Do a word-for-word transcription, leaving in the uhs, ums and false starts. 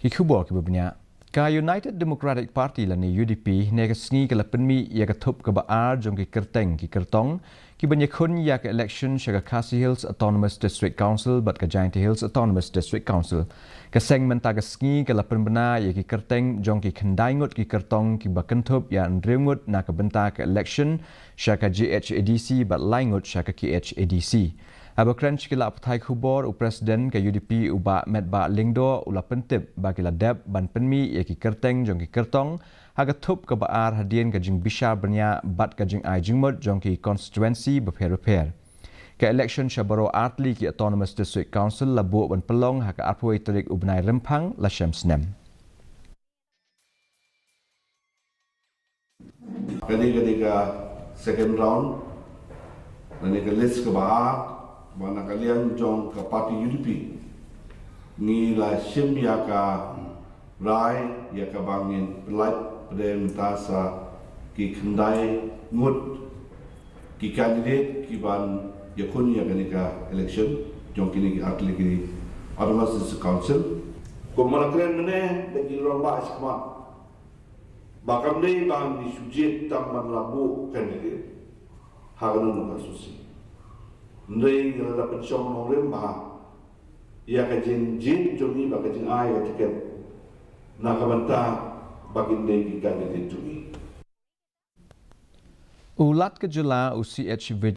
Ki khubor kiba bniah. Ka United Democratic Party lane U D P hynne ka sngi ka la pynmih ïa ka thup kaba ar jong ki kyrteng ki kyrtong kiban ïakhun ïa ka election sha ka Khasi Hills Autonomous District Council bad ka Jaintia Hills Autonomous District Council. Ka seng mynta ka sngi ka la pynbna ïa ki kyrteng jong ki khyndai ngut ki kyrtong kiba kynthup ïa hynriew ngut na ka bynta ka election sha ka G H A D C bad lai ngut sha ka K H A D C. Haba kren sha ki lad pathai khubor, u President ka U D P u Bah Metbah Lyngdoh u la pyntip ba ki la dep ban pynmih ïa ki kyrteng jong ki kyrtong ha ka thup kaba ar hadien ka jingbishar bniah bad ka jingai jingmut jong ki constituency bapher bapher. Ka election sha baroh artylli ki Autonomous District Council la buh ban pynlong ha ka arphew wei tarik u bnai Rymphang la shem snem. Kane ka dei ka second round, lane ka list kaba ar, ba na ka liang jong ka party U D P ngi la shim ïa ka rai ïa kaba ngin pyllait pdeng mynta sa ki khyndai ngut ki candidate kiban ïakhun ïa kane ka election jong kine ki artylli ki Autonomous District Council. Kumba la kren mynne da ki rangbah shakhmat, ba kam dei ba ngi shu jied tang ban la buh candidate ha kano kano ka constituency. Hynrei ngi la da pynshong nongrim ba ïa ka jingjied jong ngi bad ka jingai ka tiket na ka bynta ba kin dei ki candidate jong ngi. U Lat ka Jylla u C H